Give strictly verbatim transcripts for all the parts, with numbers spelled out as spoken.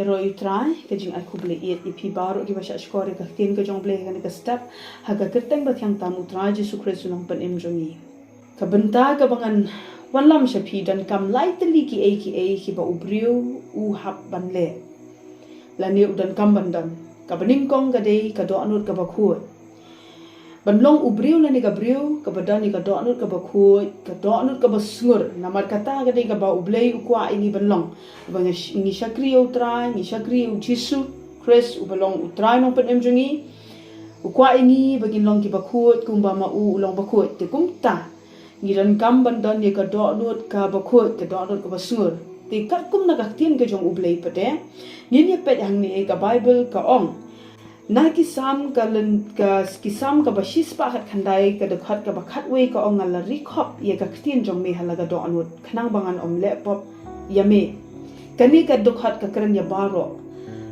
Ïaroh ïa U Trai, ka jingai khublei ïa phi baroh kiba shah shkor ïa ka ktien ka jong U Blei ha kane ka step, ha ka kyrteng ba thiang tam U Trai Jisu Khrist U Nongpynim jong ngi. Ka bynta kaba ngan wanlam sha phi, donkam lai tylli kiei kiei kiba u briew u hap ban leh, lane u donkam ban don. Kaba nyngkong ka dei ka dohnud kaba khuid. Ban long u briew lane ka briew kaba don ïa ka dohnud kaba khuid, ka dohnud kaba sngur. Namar kata ka dei kaba U Blei u kwah ïa ngi ban long. Ba ngi sh-, ngi shakri ïa U Trai, ngi shakri ïa U Jisu Khrist uba long U Trai Nongpynim jong ngi. U kwah ïa ngi ba ngin long kiba khuid kumba ma u u long ba khuid. Te kumta ngi donkam ban don ïa ka dohnud kaba khuid, ka dohnud kaba sngur. Te katkum na ka ktien ka jong U Blei pat, ngin ïa peit hangne, ka Baibl ka ong, na ki Salm ka lyn-, ka, ki Salm kaba shispah khatkhyndai, ka dkhot kaba khatwei ka ong, nga la ri khop ïa ka ktien jong me ha la ka dohnud, khnang ba ngan ym leh pop ïa me. Kane ka dkhot ka kren ïa baroh.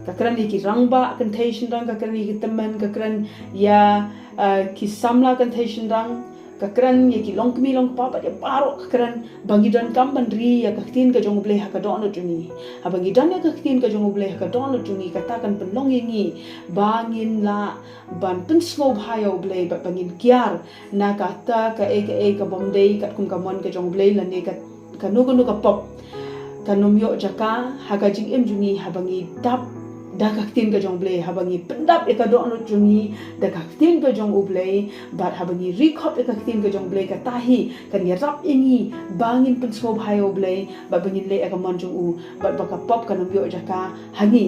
Ka kren ïa ki rangbah kynthei shynrang, ka kren ïa ki tymmen, ka kren ïa, eh, ki samla kynthei shynrang, ka kren ïa ki longkmie longkpa, bad ïa baroh ka kren ba ngi donkam ban ri ïa ka ktien ka jong U Blei ha ka dohnud jong ngi. Haba ngi don ïa ka ktien ka jong U Blei ha ka dohnud jong ngi, kata kan pynlong ïa ngi ba ngin lah ban pynsngewbha ïa U Blei, bad ba ngin kiar na kata kaei kaei ka bym dei katkum ka mon ka jong U Blei, lane ka, kano kano ka pop kan ym ïoh jaka ha ka jingim jong ngi haba ngi dap da ka ktien ka jong U Blei, haba ngi pyndap ïa ka dohnud jong ngi da ka ktien ka jong U Blei, bad haba ngi ri khop ïa ka ktien ka jong U Blei, kata hi kan ïarap ïa ngi ba ngin pynsngewbha ïa U Blei, bad ba ngin leh ïa ka mon jong u, bad ba ka pop kan ym ïoh jaka ha ngi.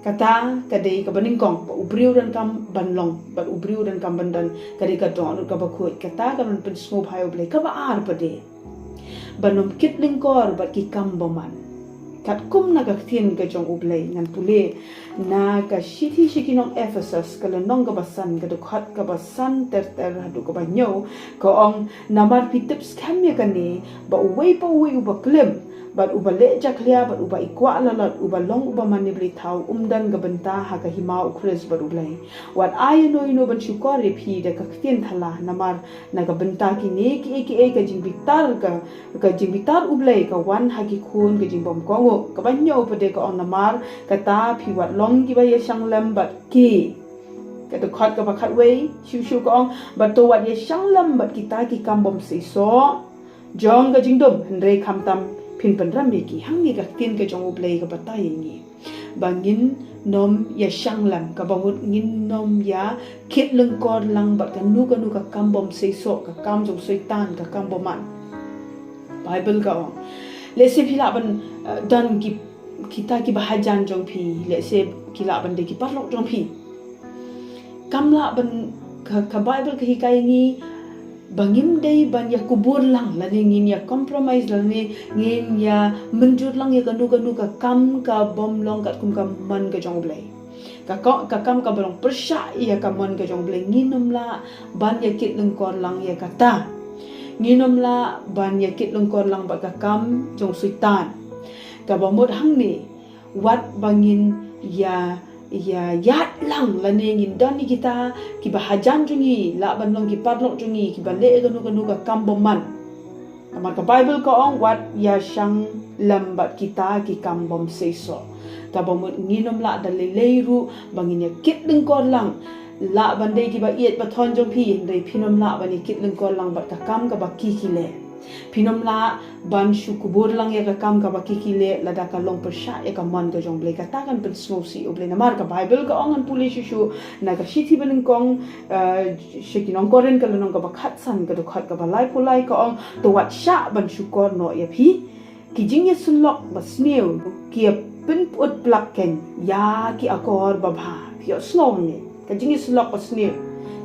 Kata ka dei kaba nyngkong, ba u briew donkam ban long, bad u briew donkam ban don, ka dei ka dohnud kaba khuid, kata ka ban pynsngewbha ïa U Blei. Kaba ar pat, ban ym kit lyngkor bad ki kam bymman. Katkum na ka ktien ka jong U Blei, ngan pule na ka shithi sha ki nong Ephesos, ka lynnong kaba san, ka dkhot kaba san ter ter haduh kaba hynñiew, ka ong, namar phi tip skhem ïa kane, ba uwei pa uwei uba klim, bad uba leh jakhlia, bad uba i kwah lalot, uba long uba mane blei thaw, um don ka bynta ha ka hima U Khrist bad U Blei. Wat ai ïa no ïa no ban shukor ïa phi da ka ktien thala, namar na ka bynta kine kiei kiei ka jingbitar, ka, ka jingbitar U Blei ka wan ha ki khun ka jingbymkohnguh. Kaba hynñiew pat ka ong, namar kata phi wat long kiba ïashang lem bad ki. Ka dkhot kaba khatwei shuh shuh ka ong, bad to wat ïashang lem bad kita ki kam bym seisoh jong ka jingdum, hynrei khamtam phin pynrem ïa ki. Hangne ka ktien ka jong U Blei ka batai ïa ngi ba ngin ym ïashang lem, kaba mut ngin ym ïa kit lyngkor lang bad kano kano ka kam bym seisoh, ka kam jong Soitan, ka kam bymman. Baibl ka ong, lehse phi lah ban, eh, don ki, kita kiba hajan jong phi, lehse ki lah ban dei ki paralok jong phi. Kam lah ban, ka, ka Baibl ka hikai ïa ngi ba ngim dei ban ïa kubur lang, lane ngin ïa compromise, lane ngin ïa mynjur lang ïa kano kano ka kam ka bym long katkum ka mon ka jong U Blei. Ka, ka, ka kam kaba long pyrshah ïa ka mon ka jong U Blei, ngin ym lah ban ïa kit lyngkor lang ïa kata. Ngin ym lah ban ïa kit lyngkor lang bad ka kam jong Soitan. Kaba mut hangne, wat ba ngin ïa, ïa ïaid lang, lane ngin don ïa kita kiba hajan jong ngi, lah ban long ki paralok jong ngi, kiba leh kano kano ka kam bymman. Namar ka Baibl ka ong, wat ïashang lem bad kita ki kam bym seisoh. Kaba mut ngin ym lah da lei lei ruh ba ngin ïa kit lyngkor lang. Lah ban dei kiba ïeit ba thon jong phi, hynrei phin ym lah ban ïa kit lyngkor lang bad ka kam kaba ki ki leh. Phin ym lah ban shu kubur lang ïa ka kam kaba ki ki leh, lada ka long pyrshah ïa ka mon ka jong U Blei. Kata kan pynsngewsih ïa U Blei. Namar ka Baibl ka ong, ngan pule shuh shuh na ka shithi banyngkong, eh, sha ki nong Korinth, ka lynnong kaba khatsan, ka dkhot kaba laiphew lai, ka ong, to wat shah ban shukor noh ïa phi. Ki jingïasyllok basniew ki ïa pynput plak kein ïa ki akor babha. Phi ïohsngew ne? Ka jingïasyllok basniew.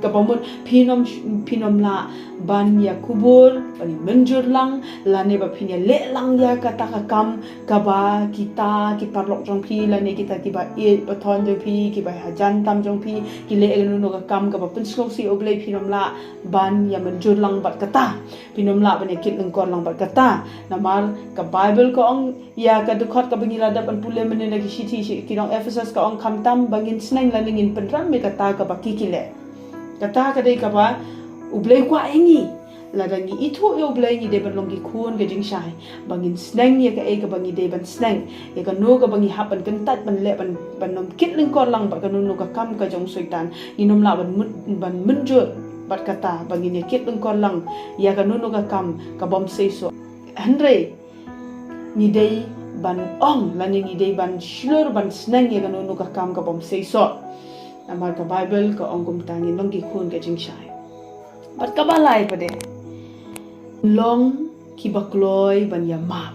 Kaba mut phin ym, phin ym lah ban ïa kubur, ban ïa mynjur lang, lane ba phin ïa leh lang ïa kata ka kam kaba kita ki paralok jong phi, lane kita kiba ïeit ba thon jong phi, kiba hajan tam jong phi ki leh kano kano ka kam kaba pynsngewsih ïa U Blei, phin ym lah ban ïa mynjur lang bad kata. Phin ym lah ban ïa kit lyngkor lang bad kata. Namar ka Baibl ka ong, ïa ka dkhot kaba ngi la dep ban pule mynne na ki shithi sha ki nong Ephesos, ka ong, khamtam ba ngin sneng lane ngin pynrem ïa kata kaba ki ki leh. Kata ka dei kaba U Blei u kwah ïa ngi. Lada ngi ithuh ïa U Blei, ngi dei ban long ki khun ka jingshai, ba ngin sneng ïa kaei kaba ngi dei ban sneng, ïa kano kaba ngi hap ban kyntait ban leh, ban, ban ym kit lyngkor lang bad kano kano ka kam ka jong u Soitan. Ngin ym lah ban myn-, ban mynjur bad kata ba ngin ïa kit lyngkor lang ïa kano kano ka kam ka bym seisoh. Hynrei ngi dei ban ong, lane ngi dei ban shlur ban sneng ïa kano kano ka kam ka bym seisoh. Namar ka Baibl ka ong kumta, ngin long ki khun ka jingshai. Bad kaba lai pat de, long kiba kloi ban ïamap.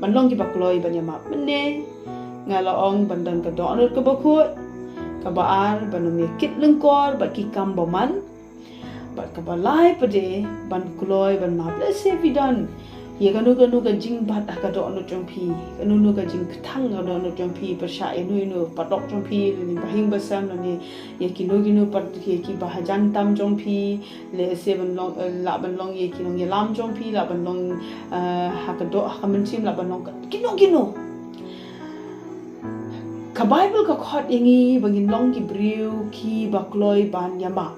Ban long kiba kloi ban ïamap. Mynne nga la ong ban don ka dohnud kaba khuid, kaba ar ban ym ïa kit lyngkor bad ki kam bymman. Bad kaba lai pat de, ban kloi ban map. Lehse phi don ïa kano kano ka jingbat ha ka dohnud jong phi, kano kano ka jingkthang ha ka dohnud jong phi, pyrshah ïa uno uno u paralok jong phi, lane bahing basem, lane ïa kino kino pat, ïa kiba hajan tam jong phi. Lehse ban long, eh, lah ban long ïa ki nongïalam jong phi, lah ban long, eh, ha ka doh, ha ka mynsiem, lah ban long ka, kino kino. Ka Baibl ka khot ïa ngi ba ngin long ki briew kiba kloi ban ïamap.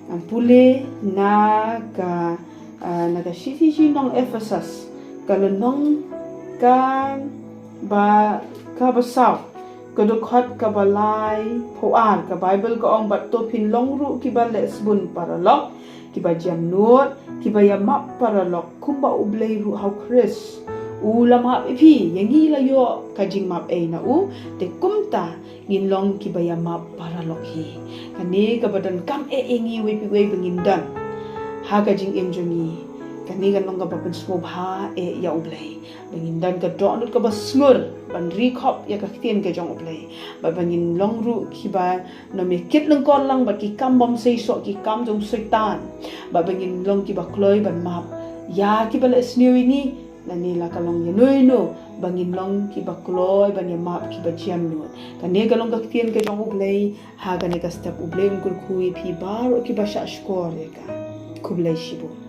Ngan pule na ka, ah, na ka shithi sha ki nong Ephesus, ka lynnong kaba, kaba saw, ka dkhot kaba laiphew ar, ka Baibl ka ong, bad to phin long ruh kiba leh sbun paralok, kiba jemnud, kiba ïamap paralok, kumba U Blei ruh ha U Khrist u la map ïa phi. Ïa ngi la ïoh ka jingmap ei na u, te kumta ngin long kiba ïamap paralok hi. Kane kaba donkam eh ïa ngi iwei pa iwei ba ngin don ha ka jingim jong ngi. Kane kan long kaba pynsngewbha eh ïa U Blei, ba ngin don ka dohnud kaba sngur ban ri khop ïa ka ktien ka jong U Blei, bad ba ngin long ruh kiba ym ïa kit lyngkor lang bad ki kam bym seisoh, ki kam jong u Soitan, bad ba ngin long kiba kloi ban map ïa kiba leh sniew ïa ngi, lane la ka long ïano ïano, ba ngin long kiba kloi ban ïamap, kiba jemnud. Kane ka long ka ktien ka jong U Blei. Ha kane ka step U Blei un kyrkhu ïa phi baroh kiba shah shkor ïa ka. Khublei shibun.